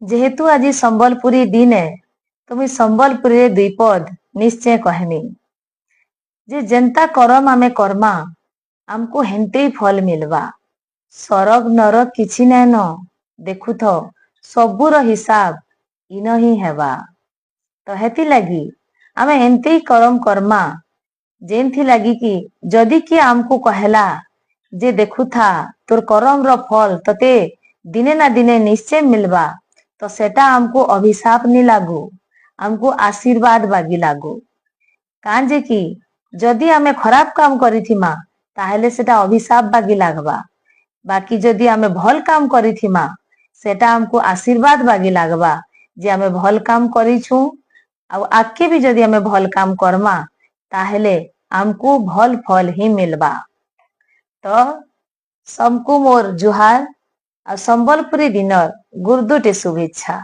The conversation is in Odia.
ଯେହେତୁ ଆଜି ସମ୍ବଲପୁରୀ ଦିନ ଏ, ତ ମୁଇଁ ସମ୍ବଲପୁରୀରେ ଦୁଇ ପଦ ନିଶ୍ଚୟ କହେମି ଯେ ଯେନ୍ତା କରମ ଆମେ କର୍ମା, ଆମକୁ ହେନ୍ତେ ଫଲ ମିଲବା। ସରଗ ନରକ କିଛି ନାଇଁ ନ, ଦେଖୁଥ, ସବୁର ହିସାବ ଇନ ହିଁ ହେବା। ତ ହେଥିଲାଗି ଆମେ ଏମିତି କରମ କର୍ମା, ଯେନ୍ଥି ଲାଗି କି ଯଦି କିଏ ଆମକୁ କହେଲା ଯେ ଦେଖୁଥା, ତୋର କରମର ଫଲ ତତେ ଦିନେ ନା ଦିନେ ନିଶ୍ଚୟ ମିଲବା, ତ ସେଟା ଆମକୁ ଅଭିଶାପ ନି ଲାଗୁ, ଆମକୁ ଆଶୀର୍ବାଦ ବାଗି ଲାଗୁ। କାଁ ଯେ କି ଯଦି ଆମେ ଖରାପ କାମ କରିଥିମା, ତାହେଲେ ସେଟା ଅଭିଶାପ ବାଗି ଲାଗବା। ବାକି ଯଦି ଆମେ ଭଲ କାମ କରିଥିମା, ସେଟା ଆମକୁ ଆଶୀର୍ବାଦ ବାଗି ଲାଗବା ଯେ ଆମେ ଭଲ କାମ କରିଛୁ, ଆଉ ଆଗକେ ବି ଯଦି ଆମେ ଭଲ କାମ କର୍ମା, ତାହେଲେ ଆମକୁ ଭଲ ଫଲ ହିଁ ମିଲବା। ତ ସବକୁ ମୋର ଜୁହାର ଆଉ ସମ୍ବଲପୁରୀ ଦିନର ଗୁରୁଦୁଟେ ଶୁଭେଚ୍ଛା।